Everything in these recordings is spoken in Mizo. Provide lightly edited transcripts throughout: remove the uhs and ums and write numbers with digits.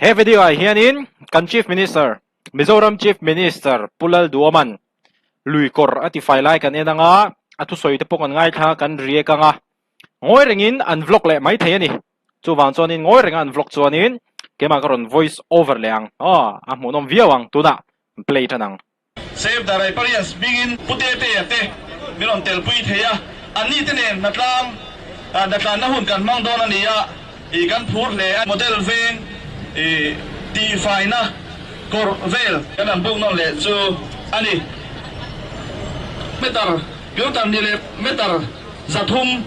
He video ah hianin kan Chief Minister, Mizoram Chief Minister Pu Lalduaman lui kawr a tifai lai kan en anga, a thusawi te pawh kan ngaithla kan riak anga, ngawi rengin an vlog leh mai thei a ni. Chuvang chuanin ngawi renga an vlog chuanin keimah ka rawn voice over leh ang. Aw, a hmuhnawm viau ang tunah play tan ang. Save the Riparians bingin Pu Tetea te min rawn telpui thei a, anni te nen hnatlang hnatlanna hun kan hmang dawn a ni a, ih kan phur hle a. Model veng ih tihfaina kawrh vel kan han buk nawn leh chu a ni. Meter kilometer ni leh meter 300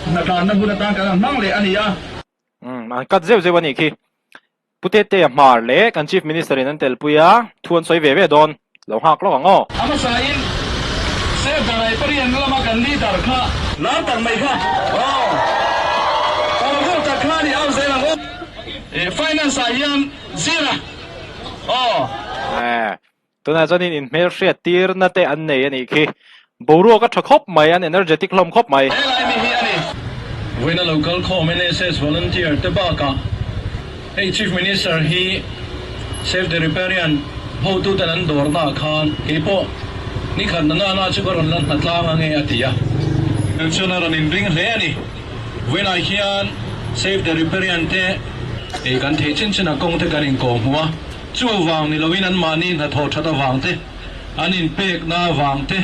hnatlanna hun atan kan han hmang leh a ni a. Umm an cut zeuh zeuh a nih khi. Pu Tetea Hmar leh kan Chief Minister in an telpui a, thu an sawi ve ve dawn. Lo nghak lawk ang aw. A hmasain Save the Riparian lama kan leader kha. Lar tak mai kha aw. Awr tak kha a ni au zel ang aw. Finance ah hian zira aw. Tunah chuanin inhmelhriat tirna te an nei a nih khi. Boruak a tha khawp mai, an energetic hlawm khawp mai. He lai mi hi a ni. Vawiina lo kal khawm NSS volunteer te bakah hei Chief Minister hi Save the Riparian hotuten an dawrna ah khan keipawh nikhat na nana chu ka rawn la hna tlang ange a ti a. Chuan a rawn inring hle a ni. Vawiinah hian Save the Riparian te kan theih chin chin a kawng te kan inkawh hmu a. Chuvang ni loin anmahni hnathawh that avang te, an inpekna avang te,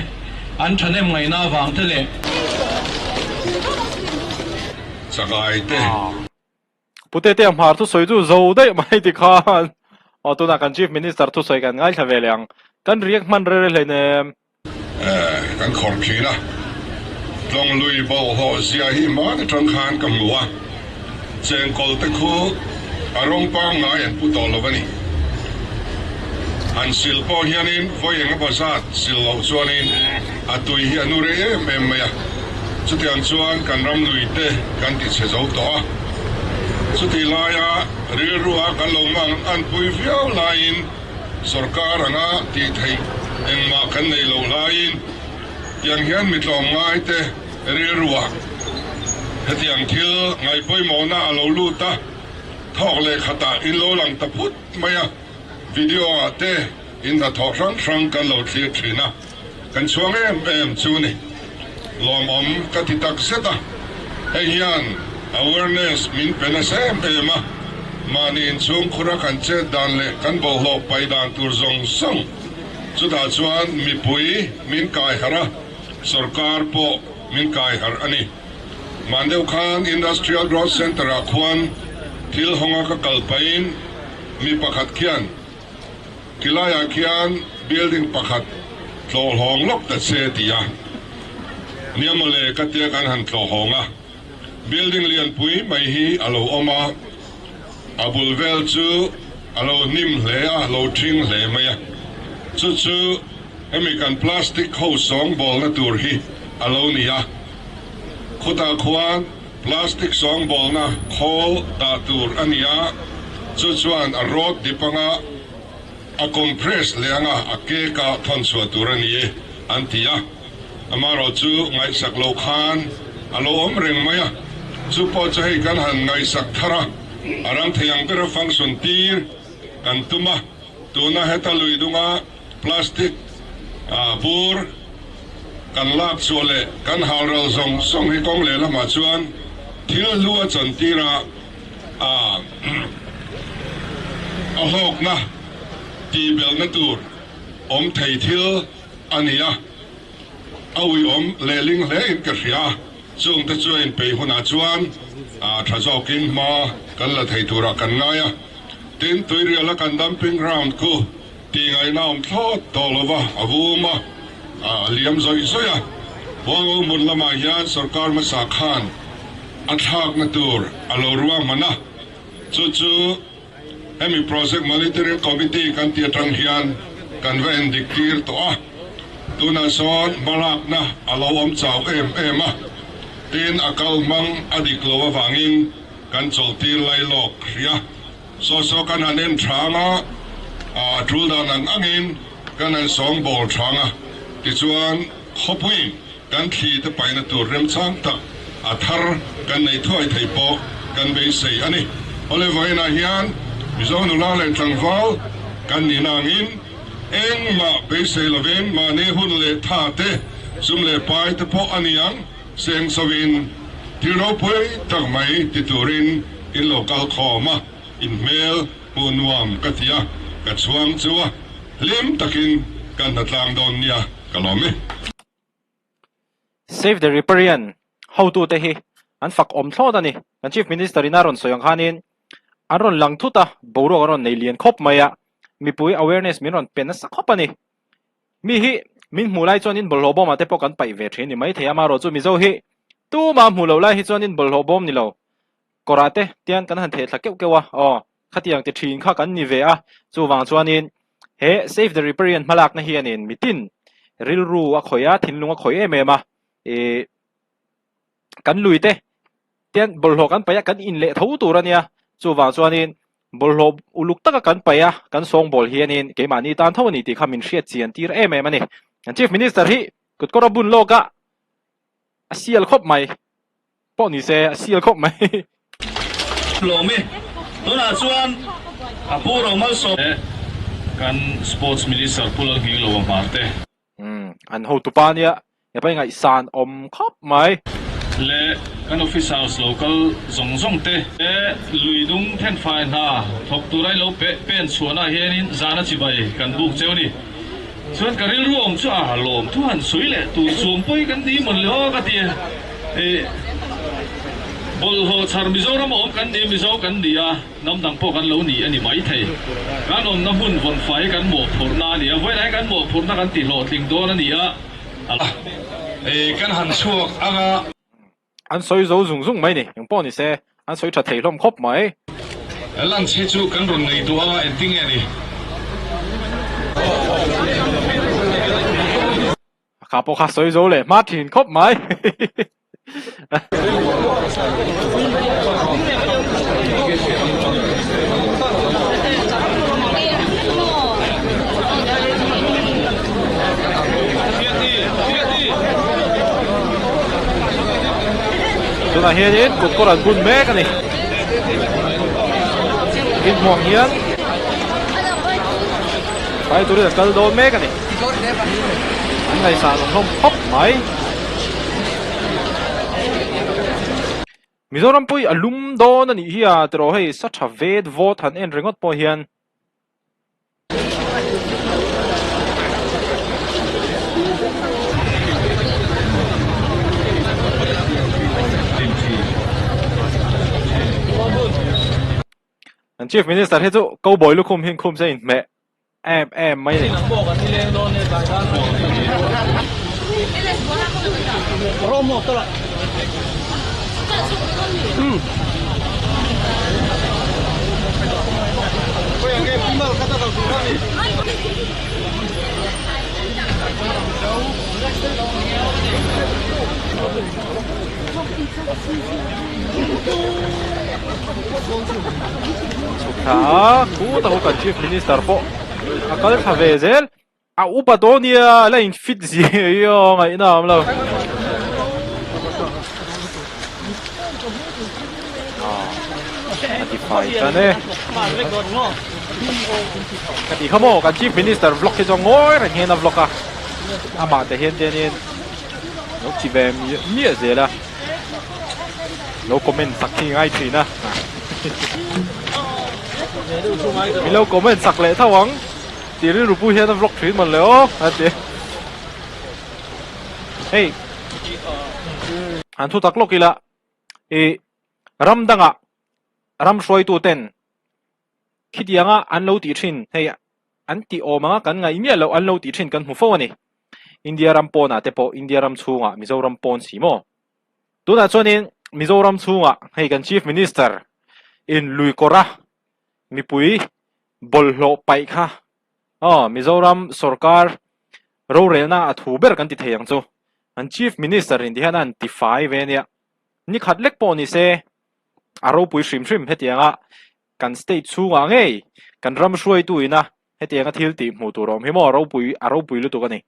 an thahnem ngaihna avang te leh. Chakai te. Pu Tetea Hmar thusawi chu zo daih mai ti khan aw tunah kan Chief Minister thusawi kan ngaithla ve leh ang. Kan riak hman rere hleinem. Kan khawrh thin a, tlawng lui bawlhhlawh zia hi hman atang khan ka hmu a, chengkawl te khu a rawng pangngai an pu tawh lo a ni. Han sil pawh hianin vawi eng emaw zat sil loh chuanin a tui hi a nu rei em em mai a, chutiang chuan kan ram lui te kan ti chhe zo tawh a, chutih laia rilru a kan lo ngang anpui viau laiin, Sorkar anga tih theih engmah kan neih loh laiin tiang hian mi tlawmngai te rilruah hetiang thil ngaihpawimawhna a lo lut a, thawk leh khatah in lo lang ta phut mai a, video ah te in hnathawh hrang hrang kan lo thlir thin a, kan chhuang em em chu ni. Lawmawm ka ti tak zet a, hei hian awareness min pe nasa em em a, mahni inchhungkhura kan chet dan leh kan bawlhhlawh pai dan tur zawng zawng chutah chuan mipui min kai harh a, sorkar pawh min kai harh a ni. Hman deuh khan Industrial Growth Centre ah khuan thil hawnga ka kal pahin mi pakhat khian, Khilaiah khian building pakhat tlawhhlawng lawk ta che ti a, nia mawle ka tia kan han tlawhhawng a, building lianpui mai hi a lo awm a, a bul vel chu a lo hnim hle a, lo ṭhing hle mai a, chu chu hemi kan plastic ho sawngbawlna tur hi a lo ni a, khutah khuan Plastic sawngbawlna khawl dah tur a ni a, chu chuan a rod dip anga a compress leh anga a cake a thawn chhuah tur a ni e an ti a. Amaherawh chu ngaihsak loh khan a lo awm reng mai a, chu pawh chu hei kan han ngaihsak thar a, a rang thei ang bera function tir kan tum a, tuna heta lui dunga Plastic bur kan lak chhuah leh kan hal ral zawng zawng hi kawng leh lamah chuan thil hlu a chantir a, a hlawkna tihbelhna tur awm thei thil a ni a, a uiawm lehling hle in ka hria. Chungte chu a inpeih hunah chuan tha zawkin hma kan la thei turah kan ngai a, tin tuiriala kan dumping ground khu Tih ngaihna awm thlawt tawh lo va, a vum a, a liam zawih zawih a. Huango hmun lamah hian sorkar hmasa khan a thlakna tur a lo ruahman a, chu chu hemi Project Monitoring Committee kan tih atang hian kan va endik tir tawh a. Tunah sawn hmalakna a lo awm chau em em a, tin a kal hmang a dik lo avangin kan chawlhtir lailawk hria. Saw saw kan han en thang a, a tul dan ang angin kan han sawng bawl thang a, tichuan khawpuiin kan thli te paihna tur remchang tak a thar kan nei thuai thei pawh kan beisei a ni. Awle vawiinah hian Mizo nula leh tlangval kan nihna angin engmah beisei lovin mahni hun leh tha te, sum leh pai te pawh a ni ang, seng sovin thil ropui tak mai ti turin in lo kal khawm a, in hmel hmuh nuam ka ti a, ka chhuang chu a, hlim takin kan hnatlang dawn nia ka lawm e. Save the Riparian hotute hi an fak awm thlawt a ni. Kan Chief Minister in a rawn sawi ang khanin an rawn lang thut a, boruak an rawn nei lian khawp mai a, mipui awareness min rawn pe nasa khawp a ni. Mi hi min hmuh lai chuanin bawlhhlawh bawmah te pawh kan paih ve thin ni maithei a, amaherawh chu Mizo hi tumah hmuh loh lai hi chuanin bawlhhlawh bawm ni lo kawrah te tian kan han theh thla keuh keuh a, aw khatiang ti thin kha kan ni ve a, chuvang chuanin he Save the Riparian hmalakna hianin mitin rilru a khawih a, thinlung a khawih em em a, ih kan lui te tian bawlhhlawh kan paih a, kan in leh tho tur a nia, chuvang chuanin bawlhhlawh uluk taka kan paih a, kan sawngbawl hianin keimahni tan tho a ni tih kha min hriat chian tir em em a ni. Kan Chief Minister hi kutkawr a bun lawk a, a sial khawp mai. Pawh ni se a sial khawp mai. Lawm i, tunah chuan a pu Romalsawm. Kan Sports Minister Pu Lalnghinglo a hmar te. Umm an hotupa nia hepa hi ngaihsan awm khawp mai. Leh kan officers lo kal zawng zawng te. Lui dung thenfai hna thawk tura i lo pen chhuahna hianin zana chibai kan buk cheu ni. Chuan ka rilru awm chu a lawm thu han sawi leh tur chuang pawi kan ti mawn le aw ka ti a. Ih bawlhhlawh chhar Mizoram a awm kan ni, Mizo kan ni a, hnam dang pawh kan lo ni a ni maithei. Kan awmna hmun vawnfai hi kan mawhphurhna a ni a, vawiin ah hian kan mawhphurhna kan ti hlawhtling dawn a ni a. Ih kan han chhuak ang a. An sawi zo zung zung mai ni, eng pawh ni se, an sawi tha thei hlawm khawp mai. Lunch hi chu kan rawn ngaihtuah anga engtin nge ni? A kha pawh kha sawi zo leh hma thin khawp mai. Tunah hianin kut kawr an bun mek a ni. Inhmuang hian tlai turin an kal dawn mek a ni. An ngaihsan awm hlawm khawp mai. Mizoram pawh hi a lum dawn a nih hi a tiraw hei sa tha vet vawt han en ringawt pawh hian. An Chief Minister hi chu Cowboy lukhum hi inkhum se inhmeh em em mai a ni. Chhuk thla a, khutah kan Chief Minister pawh a kal thla ve zel. A upa tawh nia, la in fit zia hi aw ngaihna a awm lo. A ti fai tan e. Ka ti kha maw, kan Chief Minister vlog hi chuan ngawi reng hian a vlog a. Amah te hian tianin lo chi ve miah miah zel a. Lo comment sak hi ngai thin a. Min lo comment sak leh tho ang. Tih rilru pu hian a vlog thin mawn le aw a ti. Hei han thu tak lawk ila i ram dangah ram hruaitu ten khitianga an lo tih thin hei an tih awm anga kan ngaih miah loh an lo tih thin kan hmu fo a ni. India ram pawnah te pawh India ram chhungah Mizoram pawn si maw? Tunah chuanin Mizoram chhungah hei kan Chief Minister in Luikawra mipui bawlhhlawh paih kha aw Mizoram sorkar rorelna a thu ber kan ti thei ang chu. An Chief Minister in tihian a han ti fai ve ania. Ni khat lek pawh ni se a ropui hrim hrim hetianga kan state chhungah ngei kan ram hruaitu ina hetianga thil tih hmuh tur a awm hi maw a ropui a ropui lutuk a ni.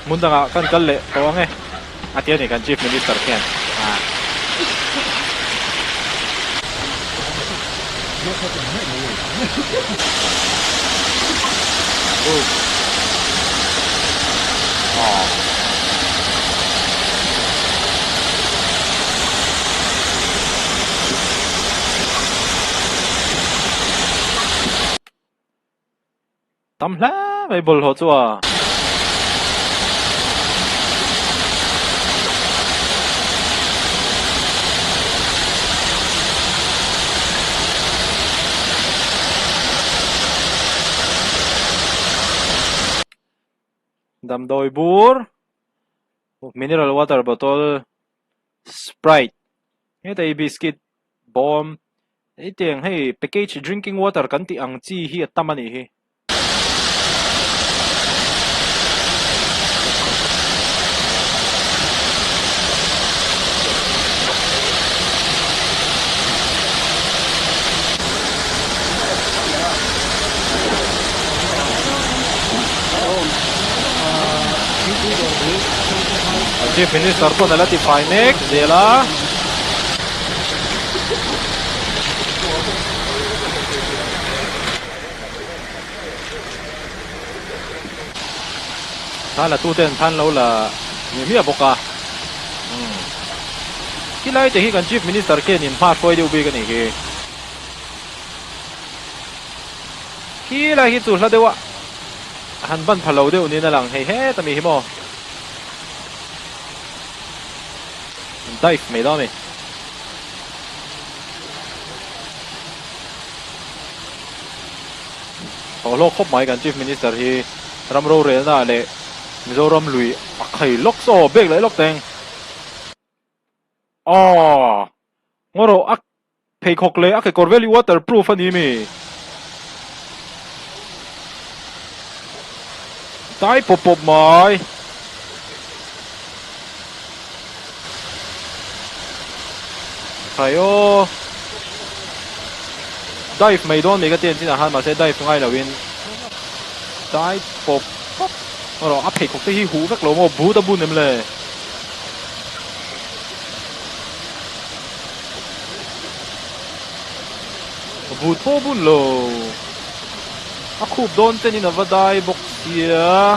Hmun dangah kan kal leh tawh ang e, a ti a ni kan Chief Minister khian. Tam hle mai bawlhhlawh chu a. Damdawi bur mineral water bottle sprite heta hi biscuit bawm Hetiang hei package drinking water kan tih ang chi hi a tam a nih hi. Chief Minister pawn a la tifai mek zel a. Thla la tute an thlan lo la miah miah bawk a. Umm. Khilai te hi kan Chief Minister khian in hma hruai deuh bik a nih hi. Khilai hi chu hla deuh a han ban pha lo deuh niin a lang hei het a mi hi maw. Dive mai dawn a ni. Thawhhlawk khawp mai kan Chief Minister hi ram rorelna leh Mizoram lui a khai lawk saw bek leh lawk teng. Aww! Ngaw rawh a pheikhawk leh a kekawr vel hi waterproof a ni mi? Dai pawp pawp mai. Khai aw. Dive mai dawn mai ka ti an chinah khan mahse dive ngai lo in dai pawp pawp erawh a pheikhawk te hi huh vek lo maw but a bun em le. But pawh bun lo a khup dawn chen in a va dai bawk sia.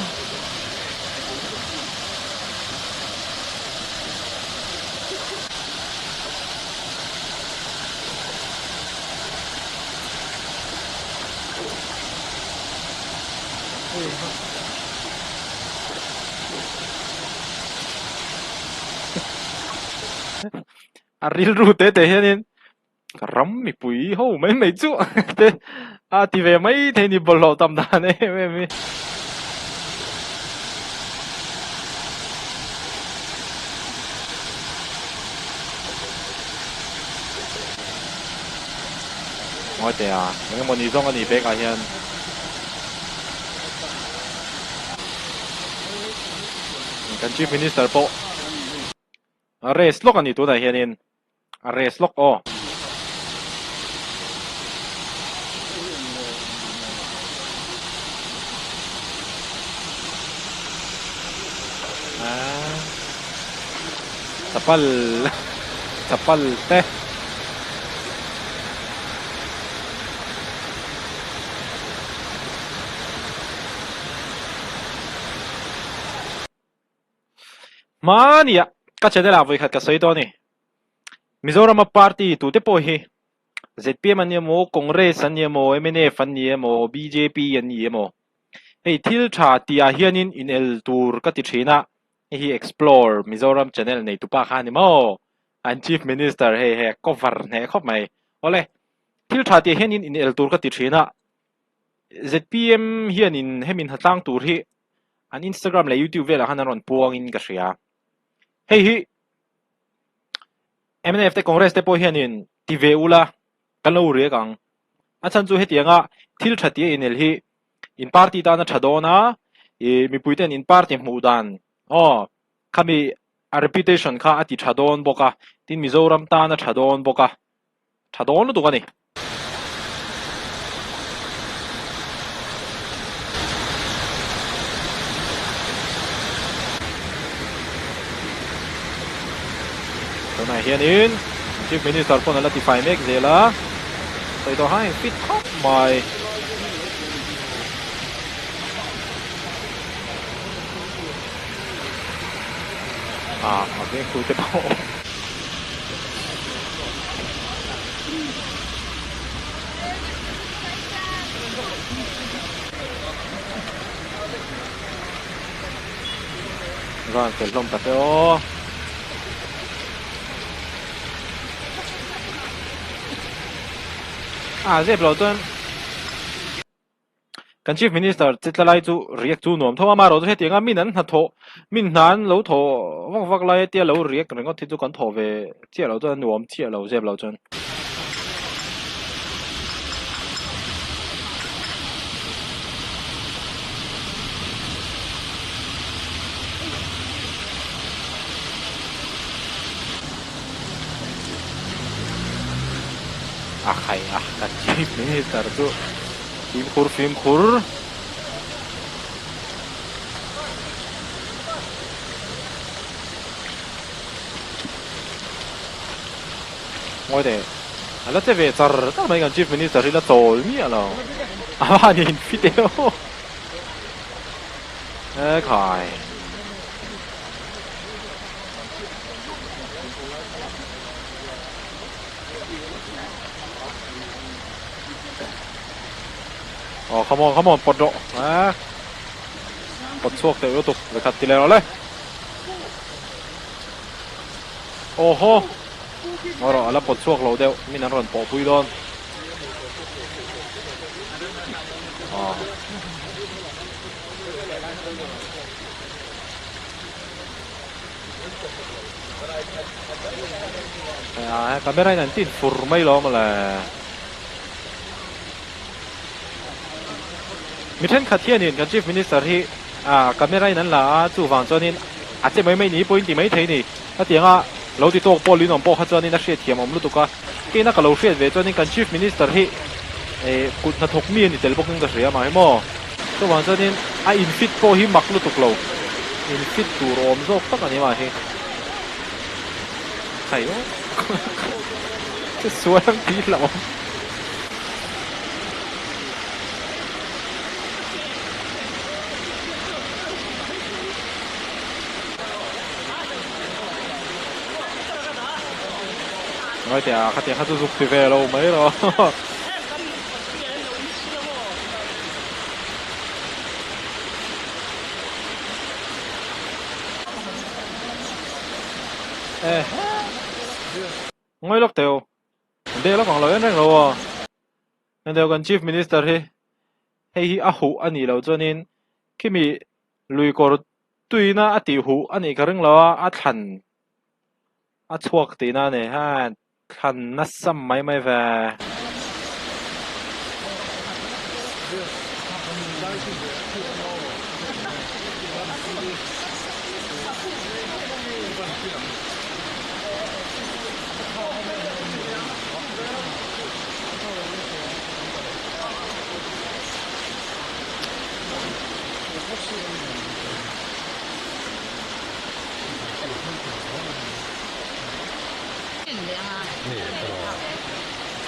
A rilru te te hianin ka ram mipui ho mai mai chu te a ti ve mai thei ni bawlhhlawh tam dan em em hi. Ngawi teh a, eng emaw ni zawng a nih bag ah hian. Kan Chief Minister pawh a rest lawk a ni tunah hianin a rest lawk aw. Chapal chapal te. Hmaniah ka channel ah vawikhat ka sawi tawh a ni. Mizorama party tute pawh hi zpm an ni emaw, Congress an ni emaw, mnf an ni emaw, bjp an ni emaw hei thil tha tih ah hianin inel tur ka ti thin a, hei hi Explore Mizoram channel neitupa kha a ni maw? An Chief Minister hei he cover hneh khawp mai. Awle, thil tha tih ah hianin inel tur ka ti thin a, zpm hianin hemi hnatlang tur hi an Instagram leh YouTube velah khan an rawn puangin ka hria. Hei hi mnf te Congress te pawh hianin ti ve ula kan lo riak ang. A chhan chu hetianga thil tha tia inel hi in party tan a tha dawn a, ih mipui ten in party hmuh dan aw khami a reputation kha a ti tha dawn bawk a, tin Mizoram tan a tha dawn bawk a, tha dawn lutuk a ni. Tunah hianin Chief Minister pawn a la tifai mek zel a, sawi tawh hain fit khawp mai. Ah, a vengtu te pawh. Van fel hlawm tak e aw. A zep lo chuan kan chief minister chitla lai chu riak chu nuam tho a amaherawhchu hetianga min an hnathawh min hna an lo thawh vak vak lai tia lo riak ringawt hi chu kan thawh ve chiah lo chuan a nuam chiah lo zep lo chuan. A khai a kan chief minister chu fimkhur fimkhur. Ngawi teh, a la che ve char char mai kan Chief Minister hi la chawl miah lo. A van in fit e aw. E khai. Oh, come on, come on, pawt rawh. Eh. Pawt chhuak teh lutuk, vekhat ti leh rawh le. Awhaw! Ngaw rawh, a la pawt chhuak lo deuh, min an rawn pawh pui dawn. Aw. Ah, camera in an tin fur mai lo mawle. Mi thenkhat hianin kan Chief Minister hi ah camera in an la a, chuvang chuanin a che mai mai ni pawhin ti mai thei ni. Hetianga lo ti tawk pawh Linawm pawh kha chuanin a hriatthiam awm lutuk a, keina ka lo hriat ve chuanin kan Chief Minister hi eh kut hnathawk mi a ni tel bawkin ka hria mah hi maw. Chuvang chuanin a in fit pawh hi mak lutuk lo, in fit tur awm zawk tak a ni mah hi. Khai aw che sual ang tih hlauh awm. Ngai teh a khatiang kha chu zuk ti ve lo mai rawh. Ngawi lawk teh u. Deh lawk ang lo en reng lo aw. Engdeuh kan Chief Minister hi hei hi a huh a nih loh chuanin khimi lui kawr tuina a tih huh a nih ka ring lo a, a thlan a chhuak tihna a ni. Thlan nasa mai mai ve.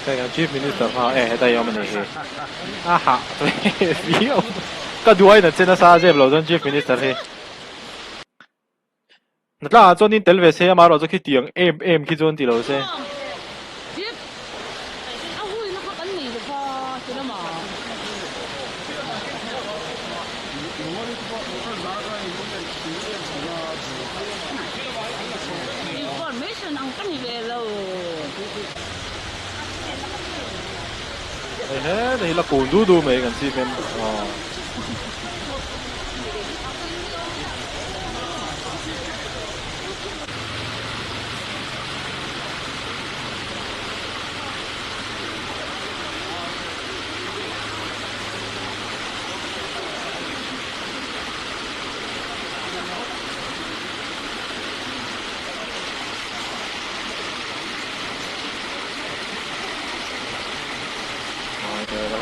Hei kan Chief Minister kha e heta i awm a nih hi. A hah ve viau. Ka duai na che nasa zep lo chuan Chief Minister hi. Natla ah chuan in tel ve se amaherawh chu khitiang em em khi chuan ti lo se. Hei he hi la kun du du mai kan chief em aw.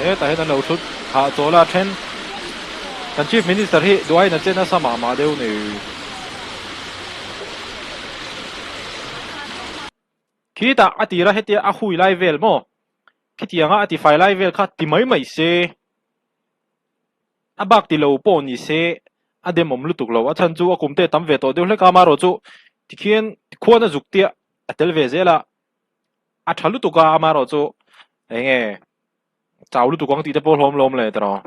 Hetah hian an lo thut hahchawl a then. Kan Chief Minister hi duaiin a che nasa mah mah deuh ni. Khitah a tira hetia a hui lai vel maw? Khitianga a tifai lai vel kha ti mai mai se. A bak ti lo pawh ni se a demawm lutuk lo. A chhan chu a kum te tam ve tawh deuh hlek a, amaherawh chu tikhian khuan a zuk tia a tel ve zel a, a tha lutuk a, amaherawh chu eng nge chau lutuk ang tih te pawh hlawm lawm le tiraw.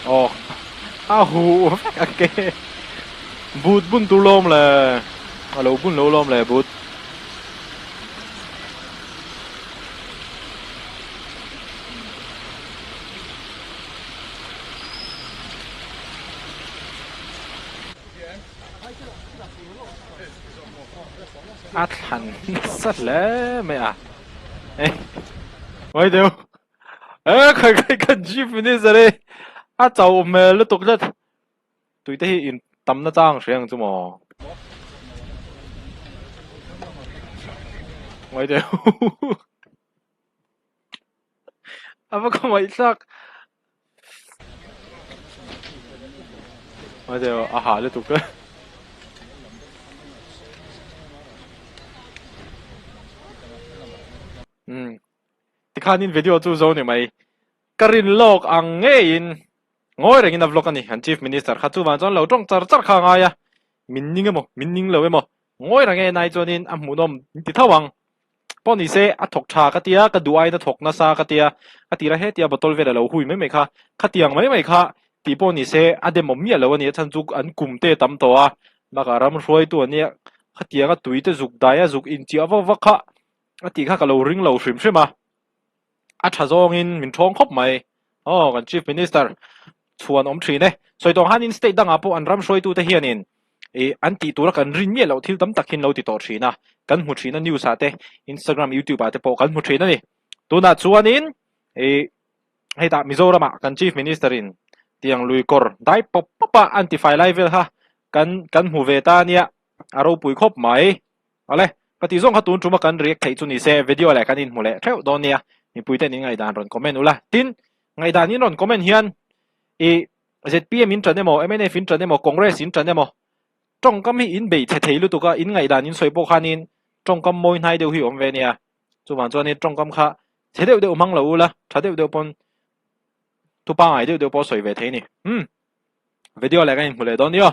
Aw a huh vek a ke but bun tur lawm le a lo bun lo lawm le but. A thlan nasa hle mai a mai deuh e khai khai kan chief minister hi a chauh hmel lutuk tlat tuite hi in tamna chang hria ang chu maw mai deuh a va khawngaihthlak Mai deuh a hah lutuk e. Umm tikhanin video chu zo ni mai. Ka rin lawk ang ngeiin ngawi rengin a vlog a ni. An chief minister kha chuvang chuan lo tawng char char kha a ngai a. Min ning emaw min ning lo emaw ngawi reng e nai chuanin a hmuhnawm min ti tho ang. Pawh ni se a thawk tha ka tia, ka duh aiin a thawk nasa ka tia, a tira hetia bottle vel a lo hui mai mai kha, khatiang mai mai kha tih pawh ni se a demawm miah lo a ni, a chhan chu an kum te tam tawh a, bakah ram hruaitu an nia, khatianga tui te zuk dai a zuk inchiah vak vak kha a tih kha ka lo ring lo hrim hrim a. A tha zawngin min thawng khawp mai. Aw, kan Chief Minister chhuan awm thin e. Sawi tawng hanin state dangah pawh an ram hruaitute hianin ih an tih tura kan rin miah loh thil tam tak hin lo ti tawh thin a. Kan hmu thin a news ah te, Instagram, YouTube ah te pawh kan hmu thin a ni. Tunah chuanin ih hetah Mizoramah kan Chief Minister in tiang lui kawr dai pawp pawp a an tifai lai vel kha kan kan hmu ve ta ania a ropui khawp mai. Awle, ka tih zawng kha tun tuma kan react theih chu ni se, video leh kan inhmu leh theuh dawn nia, mipui ten in ngaihdan rawn comment ula. Tin, ngaihdan in rawn comment hian i zpm in tan emaw, mnf in tan emaw, Congress in tan emaw, tawngkam hi in bei chhe thei lutuk a, in ngaihdan in sawi pawh khanin tawngkam mawi hnai deuh hi awm ve nia. Chuvang chuanin tawngkam kha chhe deuh deuh hmang lo ula, tha deuh deuh pawn thu pangngai deuh deuh pawh sawi ve thei a ni. Umm, video leh kan inhmu leh dawn nia.